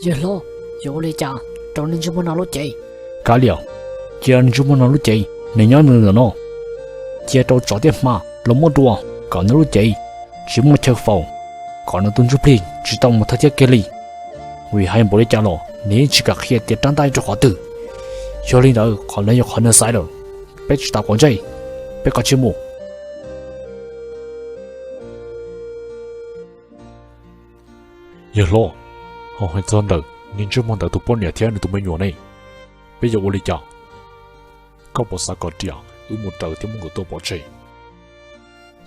Yawg hlob, yuav ua li cas rau niag ntsej muag no lub cev? Kav liam, cia niag ntsej muag no lub cev, nws nyob ntawm no. Cia rau tsov thiab hma los muab dua kom nws lub cev tsis muaj chaw faus, kom nws tus ntsuj plig tsis tau mus thawj thiab kiag li. Vim hais npaum li cas los nws yeej tsis kam qhia tias rab ntaj nyob rau qhov twg. Yog li ntawd qhov no yog qhov nws xaiv lawm, peb tsis tas pov tseg, peb kav tsij mus. Yawg hlob, ho hais txog ntawm niag ntsej muag ntawd tus poj niam thiab nws tus me nyuam ne, peb yuav ua li cas? Koj puas xav kom riam wb mus raws thiab muab nkawd tua pov tseg?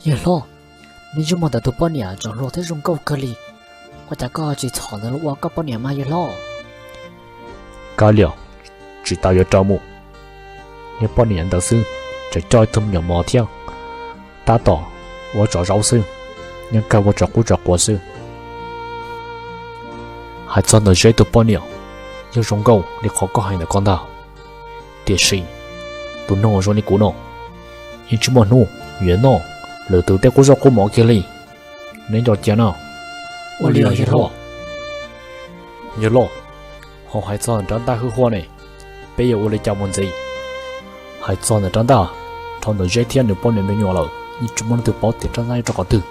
Yawg hlob, niag ntsej muag ntawd tus poj niam tseem hluas thiab zoo nkauj kawg li, ua cas koj tsis txhom ntawd los ua koj poj niam mas yawg hlob? Kav liam, tsis tas yuav raws mus. Niag poj niam ntawd xwb, tseem coj ib tug me nyuam mos thiab, tab tom ua tsov zaub xwb, yeej kawg ua tsov qub tsov quav xwb. Hais txog ntawm Zeb tus poj niam, yeej zoo nkauj li qhov koj hais ntawd ko ntag. Tiam sis tus neeg uas zoo li kuv no, yeej tsis muaj hnub yuav noj lwm tus tej qub zaub qub mov kiag li. Neb nco cia no. Ua li los yawg hlob. Yawg hlob, ho hais txog rab ntaj hwj huaj ne, peb yuav ua li cas mus ntxiv? Hais txog ntawm rab ntaj, dhau ntawm Zeb thiab nws poj niam me nyuam lawm yeej tsis muaj leej twg paub tias rab ntaj nyob rau qhov twg.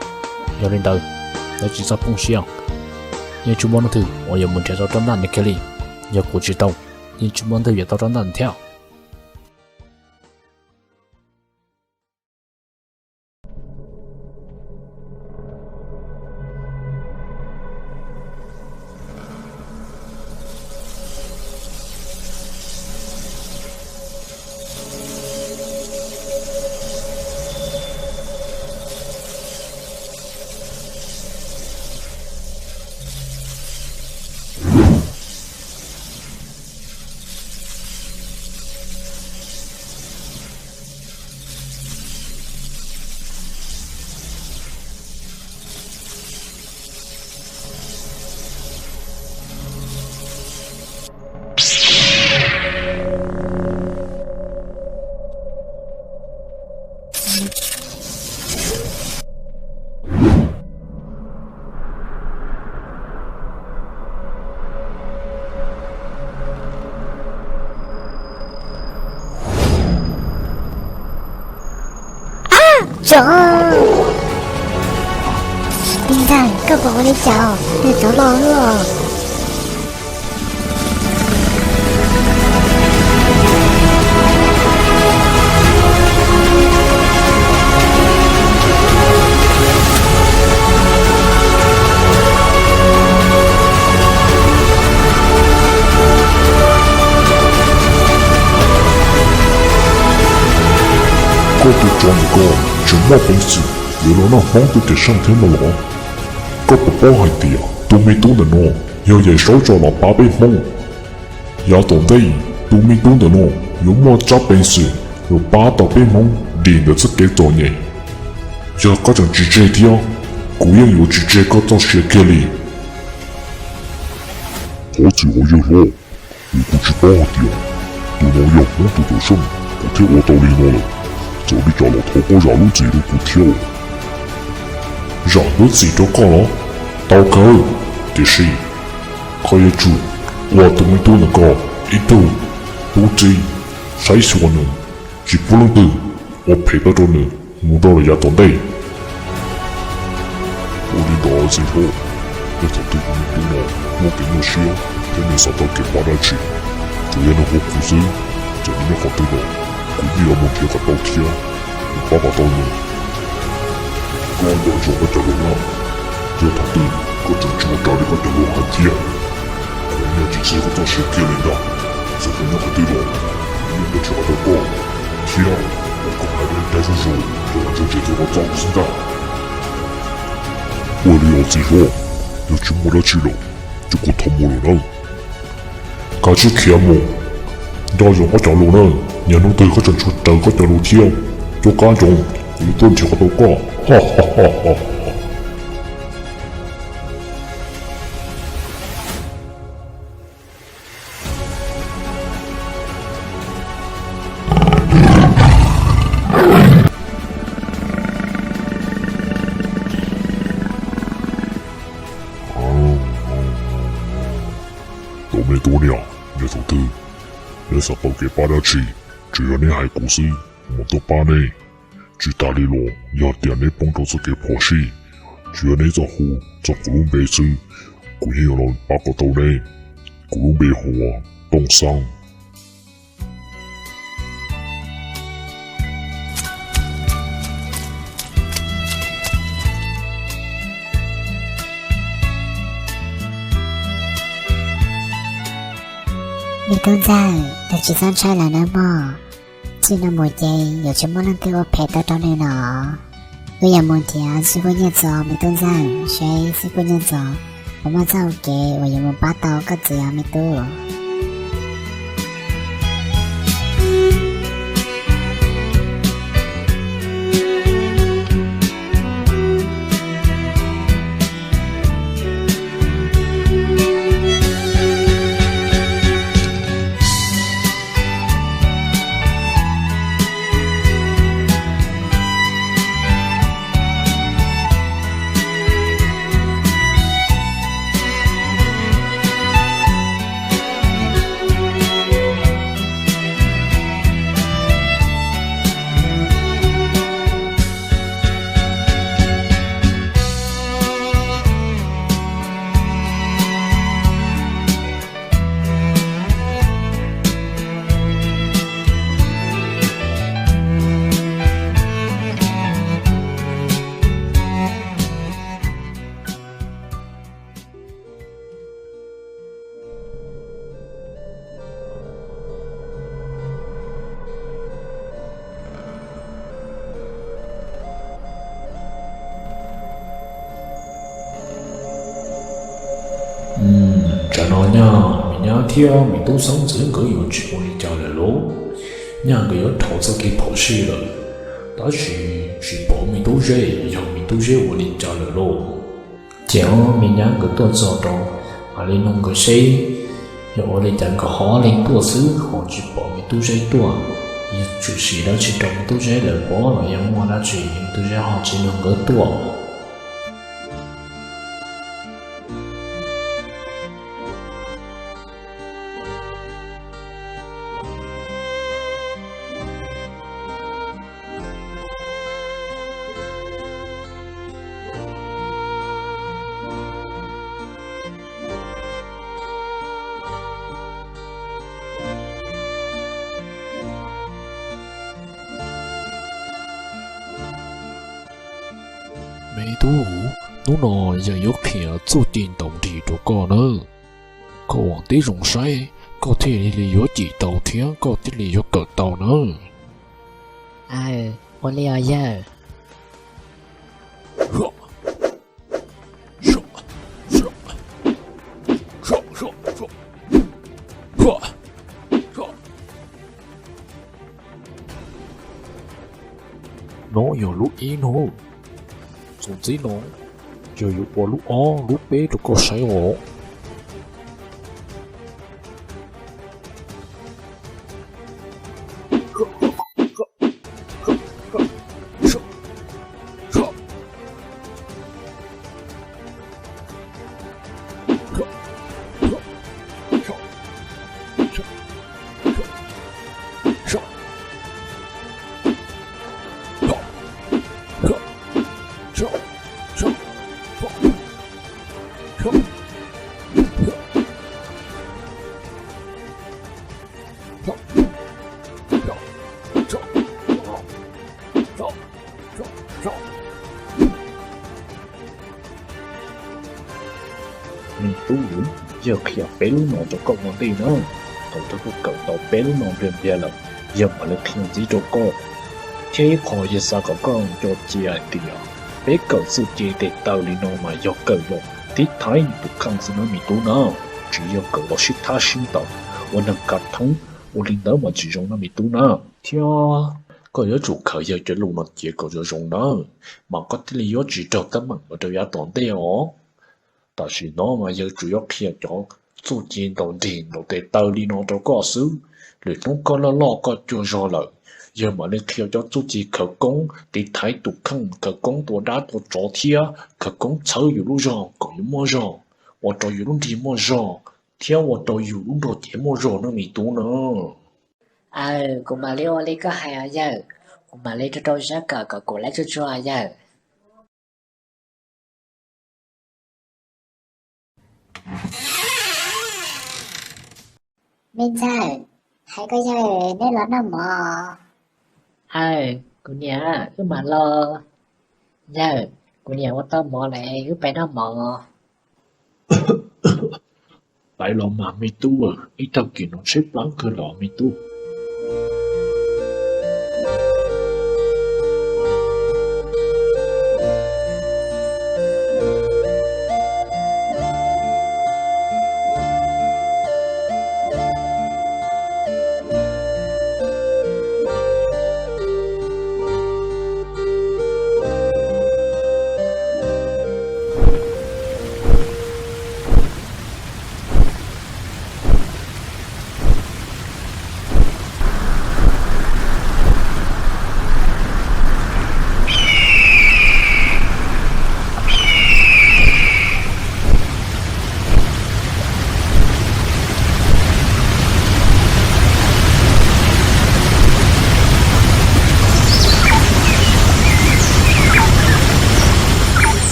Yog li ntawd, lawv tsis txhob phooj siab, yeej tsis muaj leej twg uas yuav mus nrhiav tau rab ntaj ntawd kiag li. Yog kuv tsis tau, yeej tsis muaj leej twg yuav tau rab ntaj ntawd thiab. Tsov! Tij Ntxawg, koj puas ua li cas? Nws rov los lawm. Koj tus tsov ntawm koj tseem muaj peev xwm yuav los noj Hmoob tus cawm seej thiab no los? Koj puas paub hais tias tus me tub ntawm no yog Yawm Saub tso los pab peb Hmoob? Yav tom ntej tus me tub ntawm no yuav muaj tsab peev xwm yuav pab tau peb Hmoob dim ntawm txoj kev txom nyem. Yog koj tseem tsis tseg thiab, kuv yeej yuav tsis tseg koj txoj sia kiag li. Thov txim os yawg hlob, vim kuv tsis paub hais tias tus no yog Hmoob tus cawm seej, kuv thiaj ua tau li no lawm. Txawm li cas los thov koj zam lub txim rau kuv thiab. Zam lub txim rau koj los tau kawg, tiam sis koj yuav tsum ua tus me tub ntawm koj ib tug tub txib, saib xyuas nws, tsis pub leej twg ua phem tau rau nws mus rau lawm yav tom ntej. Ua li ntawd txiv hlob, yog thaum twg tus me tub no muaj kev nyuaj siab thiab nws xav tau kev pab dab tsi, tsuas yog nws hu kuv xwb, txawm nws nyob qhov twg los kuv yeej yuav mus nrhiav kom tau thiab mus pab kom tau nws. Koj nco ntsoov koj cov lus na, yog thaum twg koj tseem tsis ua raws li koj cov lus hais thiab, kuv yeej tsis tseg koj txoj sia kiag li ntag. Txawm koj nyob qhov twg los kuv yeej yuav nrhiav kom tau koj, thiab kom koj hais dab dab zuj zus rau kom ntse ntse thiab kom txog kuv xwb ntag. Ua li os txiv hlob, yog tsis muaj dab tsi lawm ces kuv thov mus lawm nawb. Kav tsij khiav mus, nco ntsoov koj cov lus na, yog hnub twg koj tseem tsis ua raws koj cov lus thiab, cuab kab ntsoov kuv yuav tuaj nrhiav kom tau koj. Me tub niam, yog tus twg, neb xav tau kev pab dab tsi, tsuas yog neb hais kuv xwb, kuv mam tuaj pab neb. Tsis tas li los yog tias neb poob rau txoj kev phom sij, tsuas yog neb txhob hu txog kuv lub npe xwb, kuv yeej yuav los pab kom tau neb. Kuv lub npe hu ua Tooj Xeeb. Me tub ntxawm, nws tsis txhob ntshai lawm nawb mog. Txij no mus ces yuav tsis muaj leej twg ua phem tau rau nws no. Wb yuav mus nrhiav xib fwb Nyiaj Txos, me tub ntxawm, seb xib fwb Nyiaj Txos puas muaj txoj hau kev uas yuav mus pab tau koj txiv os me tub. Tsam no nyaj, me nyab thiab me tub Xeeb ntxwv nkawd yuav tsis ua li cas lawm lauj. Nyaj nkawd yuav dhau txoj kev phom sij lawm, tab sis tsis pom me tub Zeb, yog me tub Zeb ua li cas lawm lauj. Ces me nyab nkawd tuaj txog rau, mam li nug nkawd seb yog ua li cas nkawd ho leej tuaj xwb ho tsis pom me tub Zeb tuaj. Yog tshwm sim dab tsi rau me tub Zeb lawm pob los yog muaj dab tsi me tub Zeb ho tsis nug nkawd tuaj. Me tub, hnub no yawg yuav qhia txuj ci ntaus nrig rau koj nawb. Koj ua tib zoo saib, koj thiaj li yuav cim tau thiab koj thiaj li yuav kawm tau nawb. Aw, ua li os yawg. No yog lub ib no, txuas ntxiv no yog yuav ua lub ob lub peb rau koj saib os. Me tub, yawg qhia peb lub no rau koj ua ntej na. Thaum twg koj kawm tau peb lub no npliag npliag lawm, yawg mam li qhia ntxiv rau koj. Thiab ib qho yawg xav kom koj nco cia hais tias peb kawm txuj ci tes taw li no mas yog kawm los tiv thaiv tus kheej xwb na me tub na, tsis yog kawm los sib thab sib ntaus ua neeg kav theeb, ua li ntawd mas tsis zoo na me tub na. Thiab koj yuav tsum khaws yawg cov lus no cia kom zoo zoo nawb, mas koj thiaj li yuav tsis raug teeb meem mus rau yav tom ntej os. Tam sim no mas yawg tsuas yuav qhia cov txuj ci ntaus nrig ntaus tes taw li no rau koj xwb. Lwm hnub koj loj loj koj cuag zog lawm, yawg mam li qhia cov txuj ci khawv koob tiv thaiv tus kheej, khawv koob tua dab tua tsov thiab khawv koob txhawb yus lub zog kom yus muaj zog, ua rau yus lub nrig muaj zog, thiab ua rau yus lub nrog cev muaj zog no me tub no. Aw, kuv mam li ua li koj hais os yawg. Kuv mam li rau rau sab kom kom kuv laib tsuag tsuag yawg. Me ntxawg, hais koj yawg, neb los noj mov. Aw, kuv niam, wb mam los. Yawg, kuv niam ua tau mov lawm, wb pais noj mov. Pais los mas me tub, ib tag kis no tshaib plab kawg los me tub.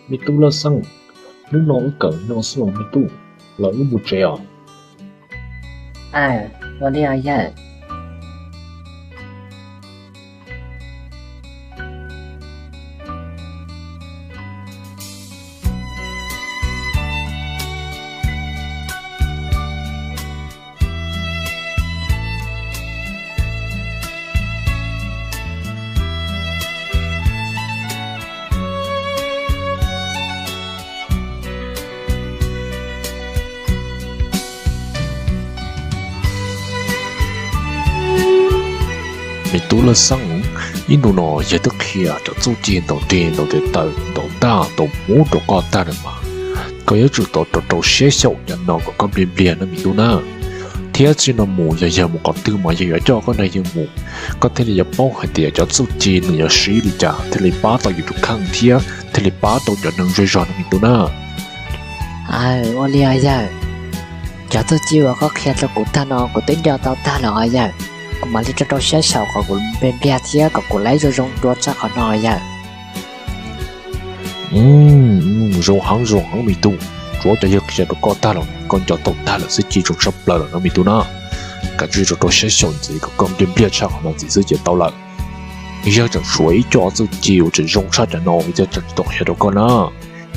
Me tub Laj Xeeb, hnub no wb kawm no xwb los me tub, los wb mus tsev os. Aw, ua li os yawg. Me tub Laj Xeeb, ib ntu no yawg twb qhia cov txuj ci ntaus tes ntaus tes taw ntaus ntaj ntaus hmuv rau koj tag lawm mas, koj yuav tsum tau rau rau siab xyaum cov no kom koj npliag npliag na me tub na. Thiab txij no mus yog yawg mus qhov twg mas yawg yuav coj koj nrog yawg mus, koj thiaj li yuav paub hais tias cov txuj ci nws yuav siv li cas thiaj li pab tau yus tus kheej thiab thiaj li pab tau cov neeg zej zog no me tub na. Aw, ua li os yawg. Cov txuj ci uas koj qhia rau kuv tag no kuv twb nco tau tag lawm os yawg. Kuv mam li rau rau siab xyaum kom kuv npliag npliag thiab kom kuv laib zoo zoo dua tshaj qhov no yawg. Zoo heev zoo heev me tub, tsuav cov yawg qhia rau koj tag los koj nco tau tag lawm xwb ces zoo tshaj plaws lawm no me tub na. Kav tsij rau rau siab xyaum ntxiv kom koj npliag npliag tshaj qhov no ntxiv xwb ces tau lawm. Yawg tseem tshuav ib co txuj ci uas tseem zoo tshaj cov no yawg tseem tsis tau qhia rau koj na,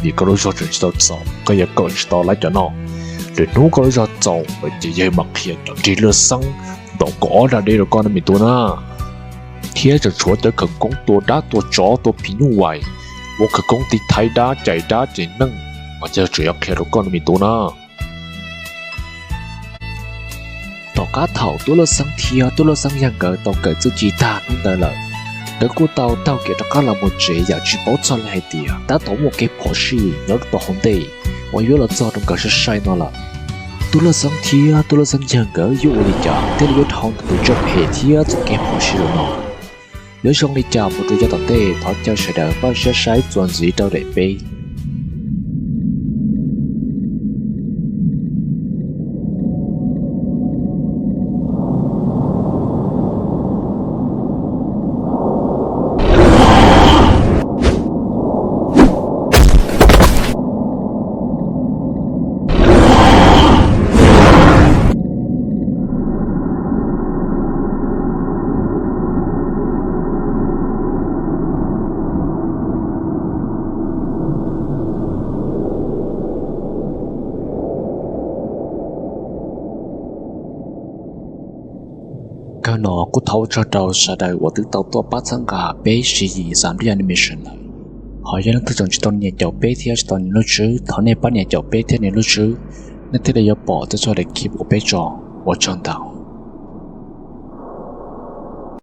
vim koj lub zog tseem tsis tau txaus koj yuav kawm tsis tau lawm cov no. Lwm hnub koj lub zog txaus lawm ces yawg mam qhia cov rig Laj Xeeb ntaus kaum ob dag deb rau koj no me tub na. Thiab tseem tshuav cov khawv koob tua dab tua tsov tua phim nyuj vais, ua khawv koob tiv thaiv dab cais dab cais neeg mas yawg tseem yuav qhia rau koj no me tub na. Tom qab thaum tub Laj Xeeb thiab tub Laj Xeeb yawg nkawd tau kawm txuj ci tag hnub ntawd lawm, nkawd kuj tau taug kev rov qab los mus tsev yam tsis paub txog li hais tias tab tom muaj kev phom sij nyob rau tom hauv ntej uas yuav los txog rau nkawd sai sai no lawm. Tub Laj Xeeb thiab tub Laj Xeeb yawg nkawd yuav ua li cas thiaj li yuav dhau tus ntsuj phem thiab txoj kev phom sij los no? Yuav zoo li cas mus rau yav tom ntej thov caw sawv daws npaj siab saib txuas ntxiv rau daim peb. Kawg no kuj thov ua tsaug rau sawv daws uas twb tau tuaj pab txhawb nqa peb Sij Yim Xab Nplij Animation lawm. Ho yog leej twg tseem tsis tau nias caum peb thiab tsis tau nias lub tswb, thov nej pab nias caum peb thiab nias lub tswb, nej thiaj li yuav pom txhua txhua daim clip uas peb tso. Ua tsaug ntau.